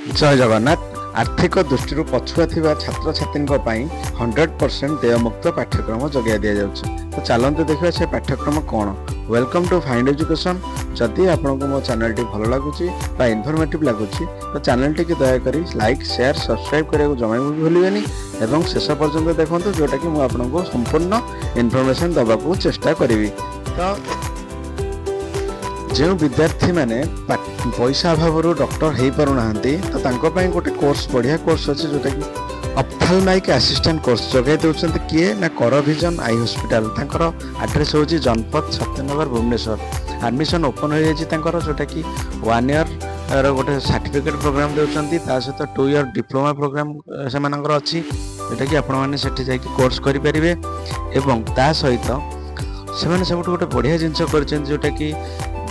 ଜୟ ଜଗନ୍ନାଥ। ଆର୍ଥିକ ଦୃଷ୍ଟିରୁ ପଛୁଆ ଥିବା ଛାତ୍ରଛାତ୍ରୀଙ୍କ ପାଇଁ 100% ଦେୟମୁକ୍ତ ପାଠ୍ୟକ୍ରମ ଯୋଗାଇ ଦିଆଯାଉଛି। ତ ଚାଲନ୍ତୁ ଦେଖିବା ସେ ପାଠ୍ୟକ୍ରମ କ'ଣ। Welcome to Find Education. ଯଦି ଆପଣଙ୍କୁ ମୋ ଚ୍ୟାନେଲଟି ଭଲ ଲାଗୁଛି ବା ଇନଫର୍ମେଟିଭ୍ ଲାଗୁଛି, ତ ଚ୍ୟାନେଲଟିକି ଦୟାକରି ଲାଇକ୍, ସେୟାର, ସବସ୍କ୍ରାଇବ୍ କରିବାକୁ ଜମା ବି ଭୁଲିବେନି ଏବଂ ଶେଷ ପର୍ଯ୍ୟନ୍ତ ଦେଖନ୍ତୁ, ଯେଉଁଟାକି ମୁଁ ଆପଣଙ୍କୁ ସମ୍ପୂର୍ଣ୍ଣ ଇନଫର୍ମେସନ୍ ଦେବାକୁ ଚେଷ୍ଟା କରିବି। ତ ଯେଉଁ ବିଦ୍ୟାର୍ଥୀମାନେ ପଇସା ଅଭାବରୁ ଡକ୍ଟର ହେଇପାରୁନାହାନ୍ତି, ତ ତାଙ୍କ ପାଇଁ ଗୋଟେ କୋର୍ସ, ବଢ଼ିଆ କୋର୍ସ ଅଛି, ଯେଉଁଟାକି ଅପଥାଲମାଇକ୍ ଆସିଷ୍ଟାଣ୍ଟ କୋର୍ସ ଯୋଗାଇ ଦେଉଛନ୍ତି। କିଏ ନା କରଭିଜନ I hospital. ତାଙ୍କର ଆଡ୍ରେସ୍ ହେଉଛି ଜନପଥ, ସତ୍ୟନଗର, ଭୁବନେଶ୍ୱର। ଆଡ଼ମିସନ୍ ଓପନ୍ ହୋଇଯାଇଛି ତାଙ୍କର, ଯେଉଁଟାକି ୱାନ୍ ଇୟର୍ ର ଗୋଟେ ସାର୍ଟିଫିକେଟ୍ ପ୍ରୋଗ୍ରାମ୍ ଦେଉଛନ୍ତି। ତା ସହିତ 2 ଇୟର୍ ଡିପ୍ଲୋମା ପ୍ରୋଗ୍ରାମ୍ ସେମାନଙ୍କର ଅଛି, ଯେଉଁଟାକି ଆପଣମାନେ ସେଠି ଯାଇକି କୋର୍ସ କରିପାରିବେ। ଏବଂ ତା ସହିତ ସେମାନେ ସବୁଠୁ ଗୋଟେ ବଢ଼ିଆ ଜିନିଷ କରିଛନ୍ତି, ଯେଉଁଟାକି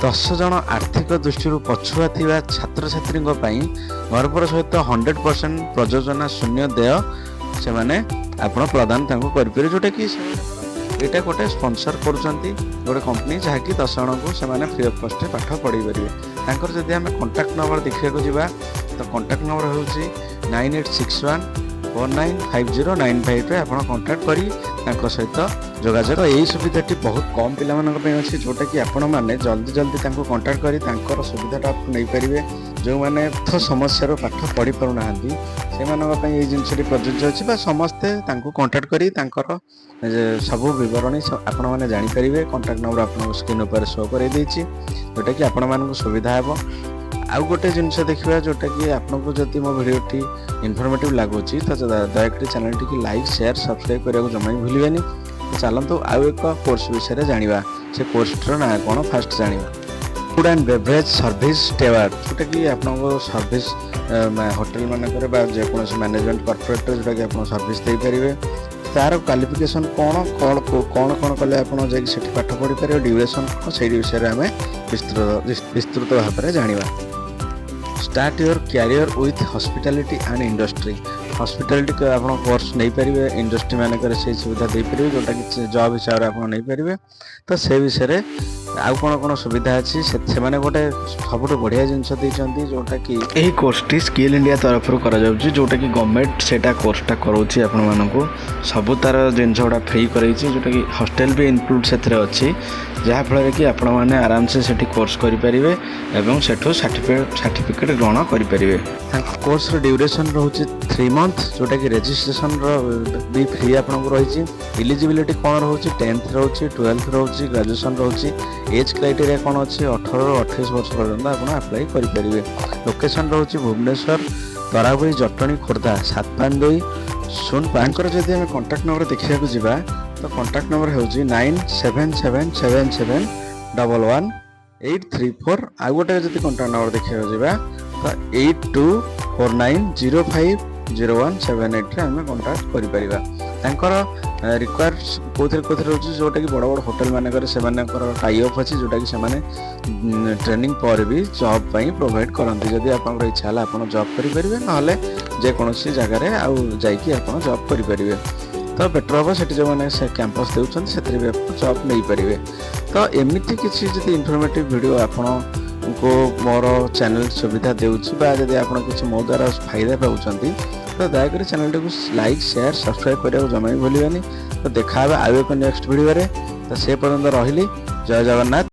10 ଜଣ ଆର୍ଥିକ ଦୃଷ୍ଟିରୁ ପଛୁଆ ଥିବା ଛାତ୍ରଛାତ୍ରୀଙ୍କ ପାଇଁ ଗର୍ବର ସହିତ 100% ପ୍ରଯୋଜନା ଶୂନ୍ୟ ଦେୟ ସେମାନେ ଆପଣ ପ୍ରଦାନ ତାଙ୍କୁ କରିପାରିବେ, ଯେଉଁଟାକି ସେମାନେ ଏଇଟା ଗୋଟେ ସ୍ପନ୍ସର କରୁଛନ୍ତି ଗୋଟେ କମ୍ପାନୀ, ଯାହାକି 10 ଜଣଙ୍କୁ ସେମାନେ ଫ୍ରି ଅଫ୍ କଷ୍ଟରେ ପାଠ ପଢ଼େଇ ପାରିବେ। ତାଙ୍କର ଯଦି ଆମେ କଣ୍ଟାକ୍ଟ ନମ୍ବର ଦେଖିବାକୁ ଯିବା, ତ କଣ୍ଟାକ୍ଟ ନମ୍ବର ହେଉଛି 9861495095ରେ ଆପଣ କଣ୍ଟାକ୍ଟ କରି ତାଙ୍କ ସହିତ ଯୋଗାଯୋଗ। ଏଇ ସୁବିଧାଟି ବହୁତ କମ୍ ପିଲାମାନଙ୍କ ପାଇଁ ଅଛି, ଯେଉଁଟାକି ଆପଣମାନେ ଜଲ୍ଦି ଜଲ୍ଦି ତାଙ୍କୁ କଣ୍ଟାକ୍ଟ କରି ତାଙ୍କର ସୁବିଧାଟା ଆପଣ ନେଇପାରିବେ। ଯେଉଁମାନେ ଅର୍ଥ ସମସ୍ୟାରୁ ପାଠ ପଢ଼ି ପାରୁନାହାନ୍ତି, ସେମାନଙ୍କ ପାଇଁ ଏଇ ଜିନିଷଟି ପ୍ରଯୁଜ୍ୟ ଅଛି ବା ସମସ୍ତେ ତାଙ୍କୁ କଣ୍ଟାକ୍ଟ କରି ତାଙ୍କର ସବୁ ବିବରଣୀ ଆପଣମାନେ ଜାଣିପାରିବେ। କଣ୍ଟାକ୍ଟ ନମ୍ବର ଆପଣଙ୍କ ସ୍କ୍ରିନ୍ ଉପରେ ଶୋ କରାଇ ଦେଇଛି, ଯେଉଁଟାକି ଆପଣମାନଙ୍କୁ ସୁବିଧା ହେବ। ଆଉ ଗୋଟେ ଜିନିଷ ଦେଖିବା, ଯେଉଁଟାକି ଆପଣଙ୍କୁ ଯଦି ମୋ ଭିଡ଼ିଓଟି ଇନଫର୍ମେଟିଭ୍ ଲାଗୁଛି, ତ ଦୟାକରି ଚ୍ୟାନେଲଟିକି ଲାଇକ୍, ସେୟାର, ସବସ୍କ୍ରାଇବ୍ କରିବାକୁ ଜମା ବି ଭୁଲିବେନି। ତ ଚାଲନ୍ତୁ ଆଉ ଏକ କୋର୍ସ ବିଷୟରେ ଜାଣିବା। ସେ କୋର୍ସଟିର ନାଁ କ'ଣ ଫାଷ୍ଟ ଜାଣିବା। Food and beverage service steward, ଯେଉଁଟାକି ଆପଣଙ୍କ ସର୍ଭିସ୍ ହୋଟେଲ ମାନଙ୍କରେ ବା ଯେକୌଣସି ମ୍ୟାନେଜମେଣ୍ଟ କର୍ପୋରେଟରେ ଯେଉଁଟାକି ଆପଣ ସର୍ଭିସ୍ ଦେଇପାରିବେ। ତାର କ୍ୱାଲିଫିକେସନ୍ କ'ଣ କ'ଣ କ'ଣ କ'ଣ କଲେ ଆପଣ ଯାଇକି ସେଠି ପାଠ ପଢ଼ିପାରିବେ, ଡ୍ୟୁରେସନ୍ କ'ଣ, ସେଇ ବିଷୟରେ ଆମେ ବିସ୍ତୃତ ବିସ୍ତୃତ ଭାବରେ ଜାଣିବା। Start your career with hospitality and industry. Hospitality ଆପଣ କୋର୍ସ ନେଇପାରିବେ, ଇଣ୍ଡଷ୍ଟ୍ରି ମାନଙ୍କରେ ସେଇ ସୁବିଧା ଦେଇପାରିବେ, ଯେଉଁଟାକି ଜବ୍ ହିସାବରେ ଆପଣ ନେଇପାରିବେ। ତ ସେ ବିଷୟରେ ଆଉ କ'ଣ କ'ଣ ସୁବିଧା ଅଛି, ସେମାନେ ଗୋଟେ ସବୁଠୁ ବଢ଼ିଆ ଜିନିଷ ଦେଇଛନ୍ତି, ଯେଉଁଟାକି ଏହି କୋର୍ସଟି ସ୍କିଲ୍ ଇଣ୍ଡିଆ ତରଫରୁ କରାଯାଉଛି, ଯେଉଁଟାକି ଗଭର୍ଣ୍ଣମେଣ୍ଟ ସେଇଟା କୋର୍ସଟା କରାଉଛି। ଆପଣମାନଙ୍କୁ ସବୁ ତାର ଜିନିଷ ଗୁଡ଼ା ଫ୍ରି କରାଇଛି, ଯେଉଁଟାକି ହଷ୍ଟେଲ ବି ଇନକ୍ଲୁଡ଼ ସେଥିରେ ଅଛି, ଯାହାଫଳରେ କି ଆପଣମାନେ ଆରାମସେ ସେଠି କୋର୍ସ କରିପାରିବେ ଏବଂ ସେଠୁ ସାର୍ଟିଫିକେଟ୍ ଗ୍ରହଣ କରିପାରିବେ। ତାଙ୍କ କୋର୍ସର ଡ୍ୟୁରେସନ୍ ରହୁଛି 3 ମନ୍ଥ, ଯେଉଁଟାକି ରେଜିଷ୍ଟ୍ରେସନର ବି ଫ୍ରି ଆପଣଙ୍କୁ ରହିଛି। ଇଲିଜିବିଲିଟି କ'ଣ ରହୁଛି? 10th ରହୁଛି, 12th ରହୁଛି, ଗ୍ରାଜୁଏସନ୍ ରହୁଛି। ଏଜ୍ କ୍ରାଇଟେରିଆ କ'ଣ ଅଛି? 18ରୁ 28 ବର୍ଷ ପର୍ଯ୍ୟନ୍ତ ଆପଣ ଆପ୍ଲାଏ କରିପାରିବେ। ଲୋକେସନ୍ ରହୁଛି ଭୁବନେଶ୍ୱର, ତରାବୋଇ, ଜଟଣୀ, ଖୋର୍ଦ୍ଧା 7520। ତାଙ୍କର ଯଦି ଆମେ କଣ୍ଟାକ୍ଟ ନମ୍ବର ଦେଖିବାକୁ ଯିବା, ତ କଣ୍ଟାକ୍ଟ ନମ୍ବର ହେଉଛି 9777711834। ଆଉ ଗୋଟେ ଯଦି କଣ୍ଟାକ୍ଟ ନମ୍ବର ଦେଖିବାକୁ ଯିବା, ତ 8249050178ରେ ଆମେ କଣ୍ଟାକ୍ଟ କରିପାରିବା। ତାଙ୍କର ରିକ୍ୱାୟାର୍ଡ କେଉଁଥିରେ କେଉଁଥିରେ ରହୁଛି, ଯେଉଁଟାକି ବଡ଼ ବଡ଼ ହୋଟେଲ ମାନଙ୍କରେ ସେମାନଙ୍କର ଟାଇ ଅପ୍ ଅଛି, ଯେଉଁଟାକି ସେମାନେ ଟ୍ରେନିଂ ପରେ ବି ଜବ୍ ପାଇଁ ପ୍ରୋଭାଇଡ଼ କରନ୍ତି। ଯଦି ଆପଣଙ୍କର ଇଚ୍ଛା ହେଲା, ଆପଣ ଜବ୍ କରିପାରିବେ, ନହେଲେ ଯେକୌଣସି ଜାଗାରେ ଆଉ ଯାଇକି ଆପଣ ଜବ୍ କରିପାରିବେ। ତ ବେଟର୍ ହେବ ସେଠି ଯେଉଁମାନେ ସେ କ୍ୟାମ୍ପସ୍ ଦେଉଛନ୍ତି, ସେଥିରେ ବି ଆପଣ ଜବ୍ ନେଇପାରିବେ। ତ ଏମିତି କିଛି ଯଦି ଇନଫର୍ମେଟିଭ୍ ଭିଡ଼ିଓ ଆପଣଙ୍କୁ ମୋର ଚ୍ୟାନେଲ୍ ସୁବିଧା ଦେଉଛି ବା ଯଦି ଆପଣ କିଛି ମୋ ଦ୍ୱାରା ଫାଇଦା ପାଉଛନ୍ତି, ତ ଦୟାକରି ଚ୍ୟାନେଲଟିକୁ ଲାଇକ୍, ସେୟାର, ସବସ୍କ୍ରାଇବ୍ କରିବାକୁ ଜମା ବି ଭୁଲିବେନି। ତ ଦେଖା ହେବା ଆଉ ଏକ ନେକ୍ସଟ ଭିଡ଼ିଓରେ। ତ ସେ ପର୍ଯ୍ୟନ୍ତ ରହିଲି। ଜୟ ଜଗନ୍ନାଥ।